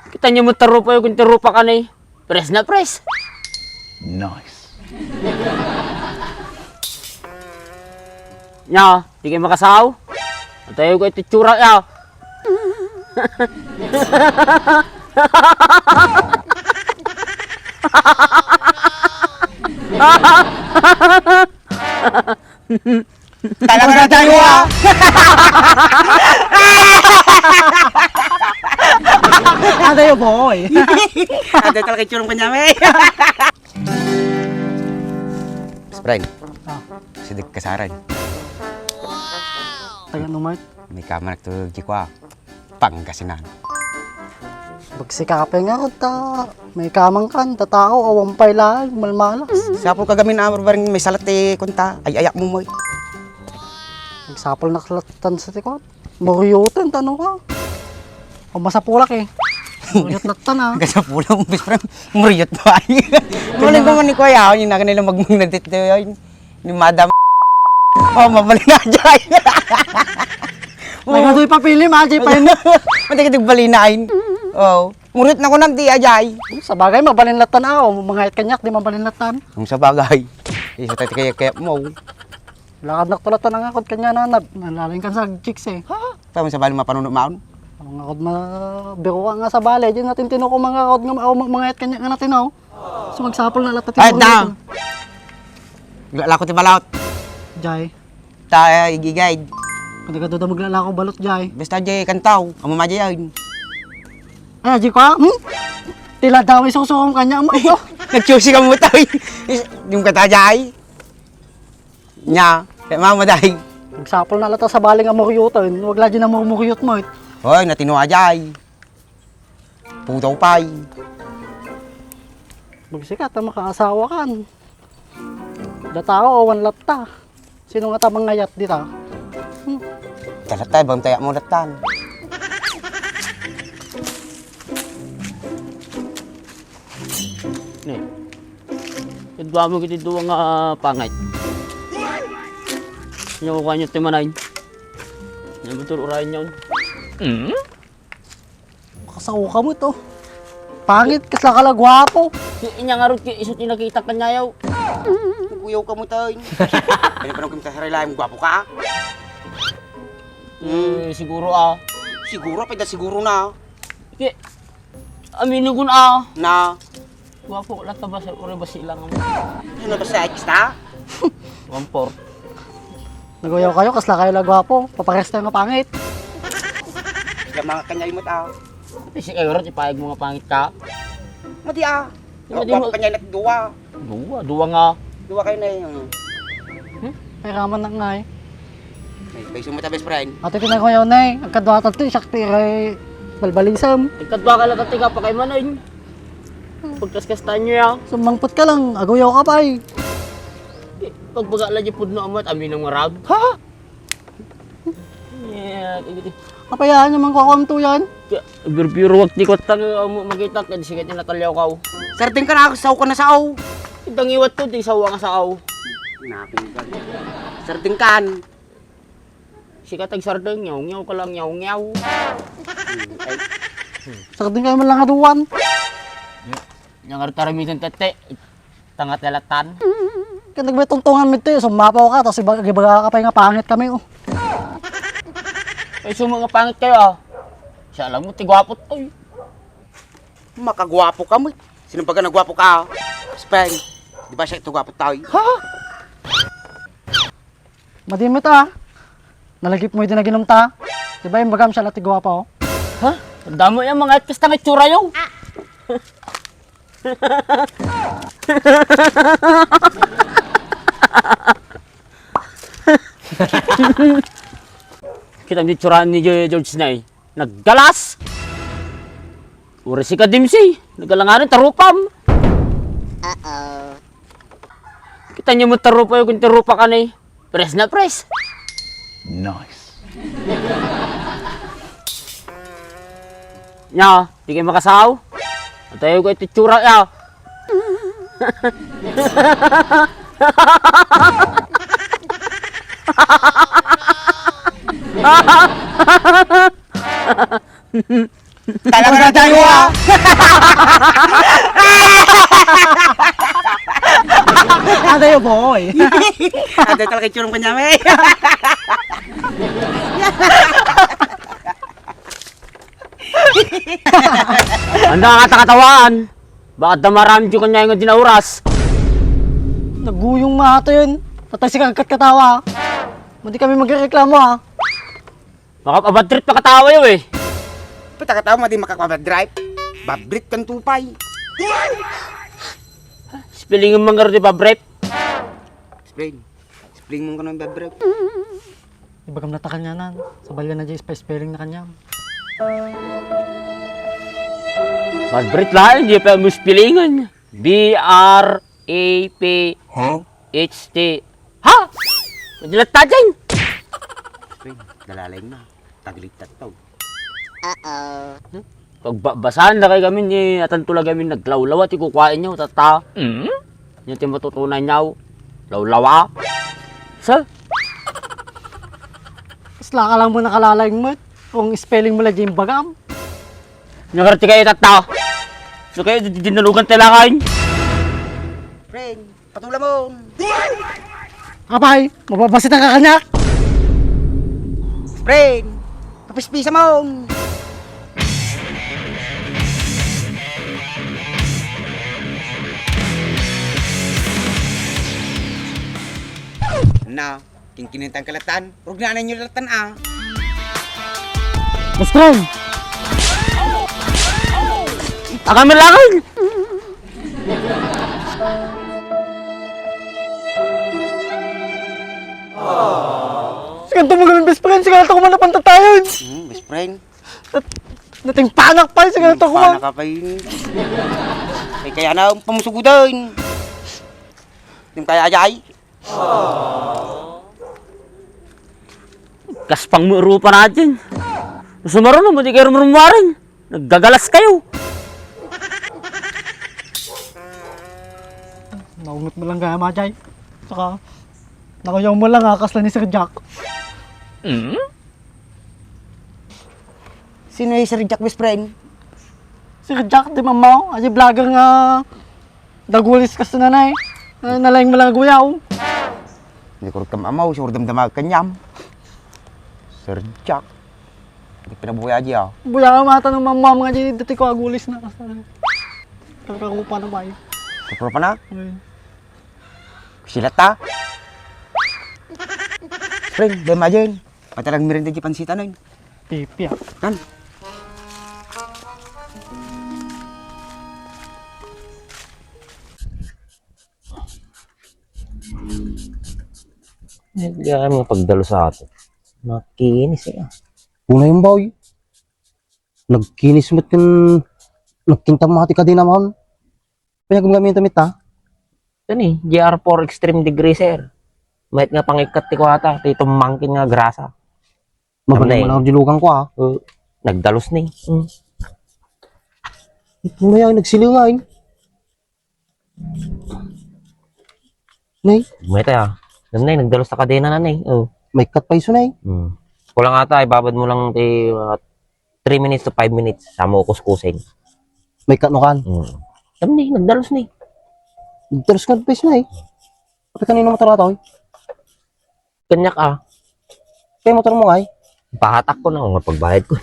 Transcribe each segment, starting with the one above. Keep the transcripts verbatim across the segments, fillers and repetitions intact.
Kita niyo mo tarupa yung tarupa ka ni. Press na press. Nice. Nya, di kayo makasaw? Atayo ko iti tsura ya. Talaga na tayo, ah! Ano yung boy? Ano talaga yung tsurang panyamay? Best friend. Ah. Sidik kasaran. Taga numart. May kamanak to, Jikwa. Pangasinan. Bagsikapay nga ta, may kamangkan, tatao, awan pay laeng, malmalas. Sapul kagamin amor bareng may salat ti kunta, ay ayak mo mo. Nagsapul naklatan sa tikot. Muriyutan, tano ka? O masapulak eh. Muriyut latan ah. Kasapulak mo, best friend. Muriyut ba? Wala ko man ni Kuya, yun na kanila magmungna dito yun. Ni Madam. Oh, mabalin na, Jay. Nagatoy pa pilim, ah, Jay, pa yun. Mati ka tigbalinain. Oh. Murit na ko ng di, Jay. Sa bagay, mabalin latan, ah. Oh, mga kanyak, di mabalin latan. Kung sa bagay. Isa tayo kaya, kaya mo. Lakad na tulatan ang akot kanya na nag-, nalaling kan sa chicks, eh. Tama sa bali mapanunot maon? Ang akot ma-, biro ka nga sa bali, di natin tinuko mga akot nga, oh, mga, mga kanyak nga natin, oh. So, magsapol na latta ti Ay, bawal da! Naglalako ti balot. Jay. Ta, eh, igigayad. Kadagado da maglalako balot, Jay. Basta, Jay, kantaw. Amo ma, Jay, ay. Ay, Jay, kwa? Hmm? Tila daw, isusurong kanya mo ito. Nag-choosy ka mo tayo. Is-, yung kata, Jay. Nya, kaya mama, Jay. Magsapol na latta sa bali nga muryutan. Wag la dyan na murmuryot mo, eh. Hoy, natino, Jay. Pudaw pay. Magsika ta makaasawa kan. Datao awan latta. Sino nga ta mangayat dita? Hmm. Talatta, ibang tayak mo lattan. Ni. Kadwa mo kiti duwa nga pangit. Nyo ko kanyo timanay. Nyo mo turo urayan nyo. Mm? Kasao ka mo to. Pangit, kasla ka la guwapo. Inya nga rod, iso ti nakita kanyayaw. Guyaw ka mo to. Ano pa nung kumta sa rela, gwapo ka? Eh, siguro, ah. Siguro, pwede siguro na. Ki, aminin ko na, ah. Na? Gwapo, latta ba sa uri ba silang mo? Ano ba sa ex ta? One four. Naguyaw kayo, kasla kayo la gwapo. Papares kayo nga pangit. Kaya mga kanyay mo ta. Pati si Erot, ipayag mo nga pangit ka. Madi ah. Madi mo. Gwapo kanyay na duwa. Duwa, duwa nga. Duwa kayo na yun. Hmm? Kaya ka man na nga eh. Ay, kay sumata best friend. Ate, kinakuyaw na eh. Ang kadwatan to, sakti ray balbalisam. Ang kadwa ka lang, ate, kapakay man eh. Pagkaskas tayo ya. Sumangpot ka lang, aguyaw ka pa eh. Pagbaga lang yung pudno amat, amin ang marag. Ha? Yeah, ito. Apayaan naman ko ang tuyan. Kaya, birbiro wag ti kwat tang, uh, mo makita, kaya di sige tinatalyaw ka, oh. Sarding ka na, sao ka na sao. Itang iwat to, di sawa nga sao. Napinggan. Sarding kan. Sikat ag sardeng, nyaw, nyaw ka lang, nyaw, nyaw. Hmm, ay. Sardeng kayo man lang aduan. Yang artaramitan tete, tangat lalatan. Kaya nagmay tungtungan mi ti, sumapaw ka, tapos ibaga, ibaga ka pa nga pangit kami, oh. Ay, suma nga pangit kayo, ah. Siya lang mo, tigwapot, oy. Makagwapo ka mo. Sino ba ka nagwapo ka? Speng. Di ba siya ito gwapo tayo? Ha? Madimit ah. Nalagip mo iti naginom ta. Di ba yung bagam siya lati gwapo? Ha? Ang damo yung mga itis na itsura yung. Kita niyo itsura ni George na eh. Naggalas! Uri si Kadimsi, nagalangarin tarupam. Uh-oh. Kita niyo mo tarupa yung tarupa ka ni. Press na press. Nice. Nya, di kayo makasaw? Atayo ko iti tsura ya. Talaga na tayo, ah! Ano tayo, boy? Ano tayo talaga itsurong kanyame? Anda ka takatawaan. Baka damaram di kanya nga dinauras. Naguyong mata yun. Patay si kagkat katawa. Madi kami magreklamo, ah. Makapabadrit pa katawa yun, eh. Pagkakatawa, madi makakabadrit. Babrit kan tupay. Spelling mo nga di babrit. Spring. Spring mo nga babrit. Ibagam na ta kanyanan. Sa balya na di pa spelling na kanyam. Madbrit laeng, di pa mo spellingan. B R A P H T. Ha? Madilat ta dyan. Spring, dalalay na. Taglit ta to. Uh-oh. Pagbabasaan na kay kami ni atan to lagi kami naglawlawa ti kukuain niyo, tata. Mm? Yan ti matutunan niyo. Lawlawa. Sa? Kasla ka lang mo nakalalayng met. Kung spelling mo lagi yung bagam. Nagarte kayo, tata. So kayo, di- di- dinalugan talaga yun. Friend, patula mo. Apay, mababasit ang kakanyak. Friend, kapispisa mo. Na, kingkinintang kalatan, rugnanay nyo latan, ah. Best friend! Akan mo lang! Sige, ito mo kami best friend. Sige, ito ko man napantatayan. Hmm, best friend. Nat- nating panak pa, sige, ito ko man. Panak ka pa yun. Ay, kaya na, ang pamusugudan. Yung kaya, ay. Kaspang mo rupa natin. Sumaruno mo, di kayo rumrumwaring. Naggagalas kayo. Naungot mo lang kaya, Majay. Saka, nakuyaw mo lang, ah, kasla ni Sir Jack. Mm? Sino yung Sir Jack, best friend? Sir Jack, di mamaw. Ay, vlogger nga dagulis ka sa nanay. Ah, nalaing mo lang guyaw. Hindi ko rin kamaw, sure damdama kanyam. Sir Jack. Di pinabuya aja, ah. Buya ka mata ng mamam nga di dati ko agulis na kasla. Kakakupa na ba yun? Kapro pa na? Ayun. Sila ta? Spring, dahil majin. Patalang merienda di pansita na yun. Pipi, ah. Kan? Eh, di kami pagdalo sa atin. Makinis, eh. Una yung boy. Nagkinis met ken nagkinta met ti kadena man. Pinagamgamit met, ha? Ito ni, G R four Extreme Degreaser. Mayat nga pangikkat ti kuwata, ti tumangkin nga grasa. Mabalin. Ano na, eh? Mo lang dilugan ko, ha? Uh, nagdalus ni. Mm. Mayat nga nagsilingan. Nay? Mayat, ah. Ano na, eh, nagdalus ta kadena na, eh. Oh. Maikkat pa isu, Nay. Hmm. Kulang ata, ibabad mo lang ti, uh, three minutes to five minutes, sa mo kuskusin. Maikkat no kan? Hmm. Ano ni, nagdalus ni. Nagdalus nga pa isu, Nay. Apay kanino motor ato, eh? Kanyak, ah. Kay motor mo, ay? Pahatak ko na, nga pagbayad ko.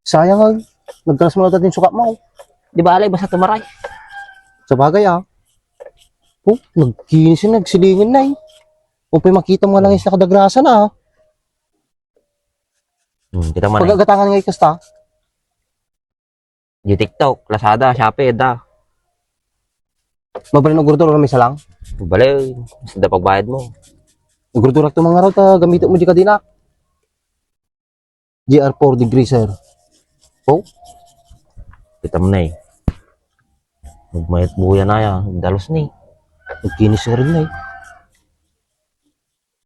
Sayang, ay. Nagkalas mo na dating sukat mo. Di ba, alay, basta tumaray. Sa bagay, ah. Oh, nagkinis yun, nagsilingan na, eh. Kung pa'y makita mo lang yung nakadagrasa na, ah. Hmm, kita mo na. Pag-agatangan nga ikasta. Di TikTok, Lazada, Shopee, da. Mabalin agurdur, may salang? Bale, basta da pagbayad mo. Agurdur ak tumangaraw, ta gamit mo di kadena. G R four Degreaser. Oh? Kita mo na eh. Nagmayat buya na ya, nagdalus ni. Nagkinis ka rin na eh.